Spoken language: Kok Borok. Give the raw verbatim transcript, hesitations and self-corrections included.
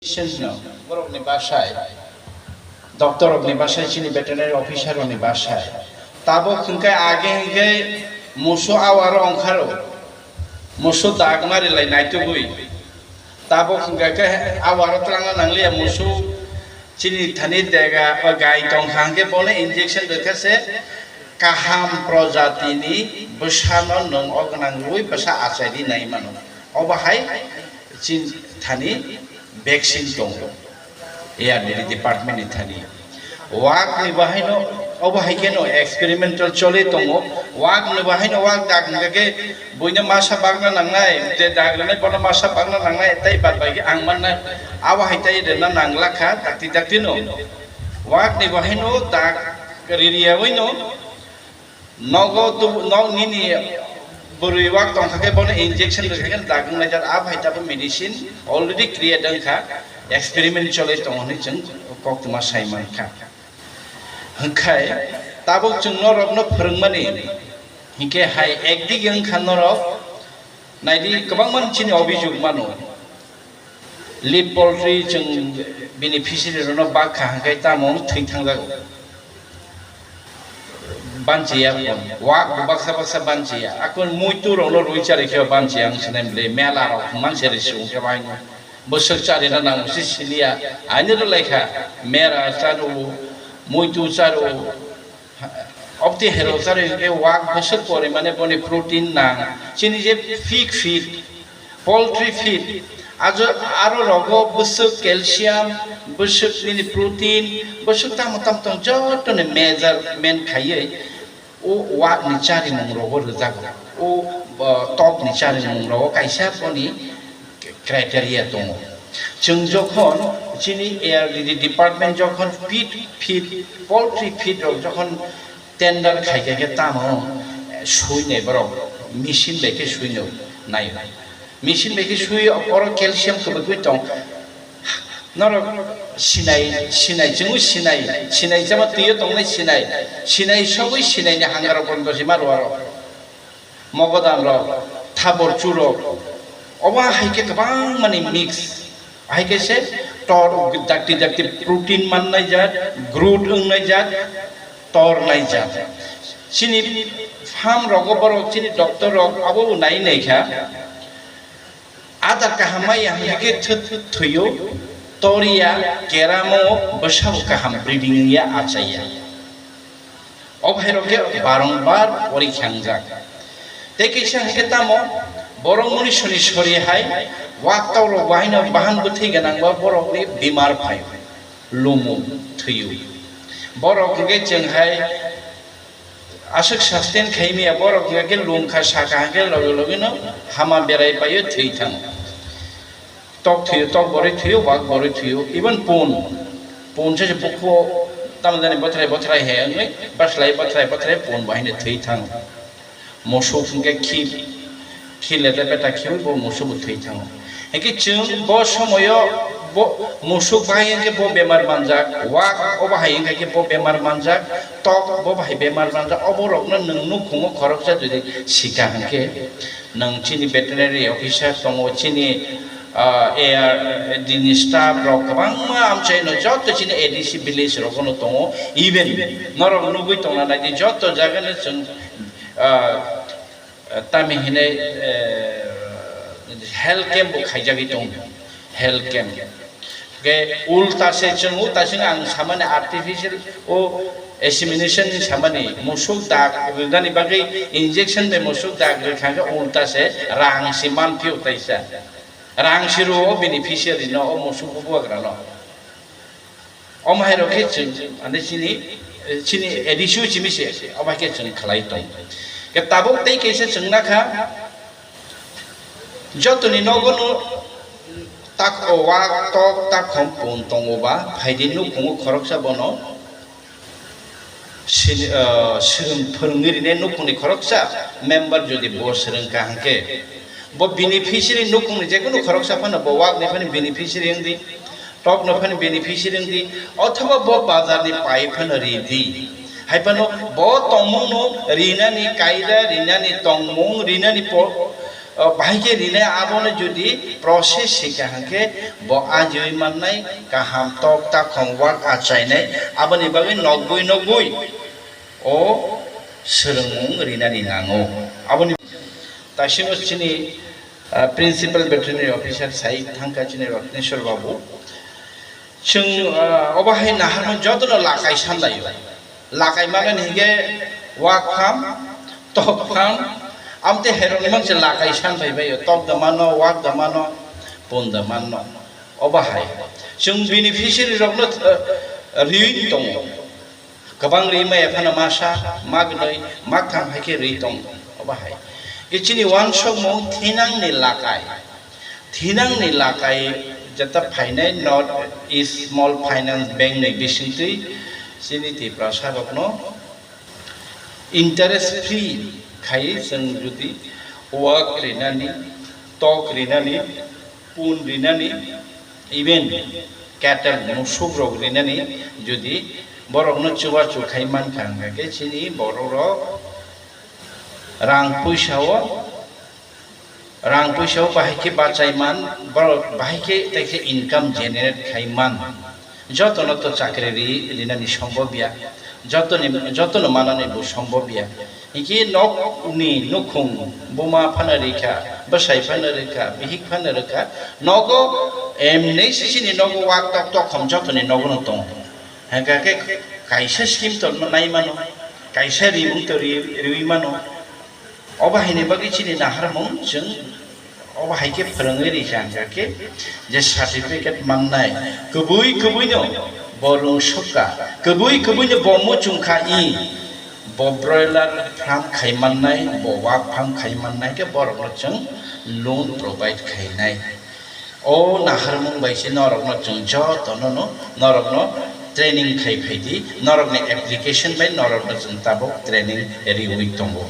Patients no, borokni bwsai, doctor rokni bwsai, chini veterinary officer rokni bwsai. Tabuk hwnkhe age hwnkhe musu awaro ongkharo, musu dagmari lai naitugwi. Tabuk hwnkhe khe awaro twlangna nangliya, musu chini thani dega o gai tongkha hwnkhe bono injection rwkha se kaham projatini bwsano nwng o gwnang rwui bwsa achaidi nai mano. Obo hai chini thani vaccine tongo, A R D D department ni thani. Wak ni bahaino, obo hai kheno experimental choli tongo. Wak ni bahaino wak dak hwnkha khe buino masa bagna nangnai, je dak rwnai bono masa bagna nangnai, tei bad bai khe ang mannai. Abo hai tei rwna nangla kha, dakti dakti no. Wak ni bahaino dak ririyaui no. Nogo tu-, nog nini bwrwi wak tongkha khe bono injection rwkha khe dagwng laijak, a phai tabuk medicine already create wngkha, experiment choli tongo hinwi chwng koktwma sai mankha. Hwnkhe tabuk chwng norokno phwrwngmani hinkhe hai ekdigi wngkha norok naidi kwbangma chini obijok mano. Live poultry chwng beneficiary rokno bak kha hwnkhe tamo thwi thangjago. Banchiya kon, wak bo baksa baksa banchiya. Akon muitu rokno rwi chari khe banchiya ang sinai bwle mela rok manse ri sung khe baino. Bwswk charina nang si siliya. Ani ro laikha mera charu, muitu charu. Obti hero chari hwnkhe wak bwswk pore mane boni protein nang. Chini je fig feed, poultry feed, ajo aro rogo bwswk calcium, bwswk nini protein, bwswk tamo tamo tong joto ni measurement khaiwi o wak ni charimung rogo rwjago. O, o tok ni charimung rogo kaisa boni criteria tongo. Chwng jokhon chini A R D D department jokhon feed, feed, poultry feed rok jokhon tender khaikha khe tamo, eh, sui nai borok, machine bai khe sui no nai. Machine bai khe sui oro calcium kwbagwi tong. Norok sinai, sinai, chwngwi sinai, sinai chama twiyo tongnai sinai, sinai sogwi sinai ni hangarok bondo sima rw aro. Mogodan rok, thabor churok, obo hai khe kwbangmani mix. Hai khe se tor dakti dakti protein mannai jat, growth wngnai jat, tor nai jat. Chini farm rogo borok, chini doctor rok abo nai nai kha. Adar kaham maya hwnkhe khe thwi-, thwiyo, toriya, keramo, bwsabo kaham breeding wngya, achaiya. O bhairok khe barongbar porikha wngjak. Tei kisa hwnkhe tamo, borok munisuni sori hai, wak tok rok bahaino bahan bwthwi gwnang ba borokni bimar phaio, lumo, thwio. Borok hwnkhe chwng hai, aswk sustain khai maya borok hwnkhe lungkha sakha hwnkhe logi logi no hama berai paio thwi thango. Tok thwio, tok borwi thwio, wak borwi thwio, even pun, pun se se bukhuo tamo jani bothrai bothrai he wngwi bwslai bothrai bothrai pun bahai no thwi thango. Musuk hwnkhe khi, khi lete beta khiui bo musuk bo thwi thango. Hwnkhe chwng bo somoyo bo musuk bahai hwnkhe bo bemar manjak, wak obo hai hwnkhe bo bemar manjak, tok bo bahai bemar manjak, obo rokno nwng nukhungo khoroksa jodi sika hwnkhe nwng chini veterinary officer tongo, chini, ah, A R D ni staff rok kwbangma amchaino joto chini A D C village rogono tongo, even norok nugui tongna naidi joto jagano chwng, ah, tamni hinwi, eh, health camp bo khaijagwi tongo, health camp. Ke ulta se chwng ulta se ang samani artificial o insemination ni samani musuk dak rwnani bagwi injection bai musuk dak rwkha khe ulta se rang se manphio taisa. Rang se rwo o beneficiary no, o musuk bubagra no. Omo hai rok khe chwng, ani chini, chini A D C o chimi se, omo hai khe chwng khlai tong. Ke tabuk tei kaisa chwng nakha, jotoni nogo no tak o wak tok tak khom pun tongo ba, phaidi nukhungo khoroksa bono sini, ah, swrwng phwrwngwi rine nukhungni khoroksa member jodi bo swrwng ka hwnkhe, bo beneficiary nukhungni jekunu khoroksa phano bo wakni phano beneficiary wngdi, tokno phano beneficiary wngdi, othoba bo bazarni pai phano ridi. Hai phano bo tongmungno rinani kaida, rinani tongmung, rinani po-, O bahai khe rinai, abono jodi process se kaham khe bo ajiwi mannai, kaham tok takhom wak achainai, aboni bagwi nokbui nokbui o swrwngmung rinani nango. Aboni taisino chini, ah, Principal Veterinary Officer sai thangkha chini Ratneshwar Babu. Chwng, ah, obo hai naharmung jotono lakai sanlaio. Lakai mano hingke wak pham, tok pham, amte herok mang se lakai san phai baio. Tok da mano, wak da mano, pon da mano. Obo hai. Chwng beneficiary rokno, ah, riwi tongo. Kwbang ri maya phano masa, magnoi, maktham hai khe ri tong, obo hai. Khe chini wansokmung thinangni lakai. Thinangni lakai jeta phainai North East Small Finance Bank ni bisingtwi chini Tiprasa rokno interest free khai chwng jodi wak rinani, tok rinani, pun rinani, even cattle, musuk rok rinani, jodi borokno chubachu khai mankha hwnkha khe chini borok rok rang puisa o, rang puisa o bahai khe bachai man, borok bahai khe tei khe income generate khai man. Jotono to chakri ri, rinani sombobya, jotoni, jotono manani bo sombobya. Hingke nokni nukhung buma phano rikha, bwsai phano rikha, bihik phano rikha, nogo emnei sisini nogo wak tok tok khom jotoni nogo no tongo. Hingka khe kaisa scheme to nai mano, kaisa rimung to ri-, riwi mano. Obo haini bagwi chini naharmung chwng obo hai khe phwrwngwi rikha hingka khe je certificate mannai kwbwi kwbwino bo rwngsukha, kwbwi kwbwino bo muchungkha i. Bo broiler farm khai mannai, bo wak farm khai mannai khe borokno chwng loan provide khainai. O naharmung bai se norokno chwng jotono no norokno training khai phaidi, norokni application bai norokno chwng tabuk training riwi tongo.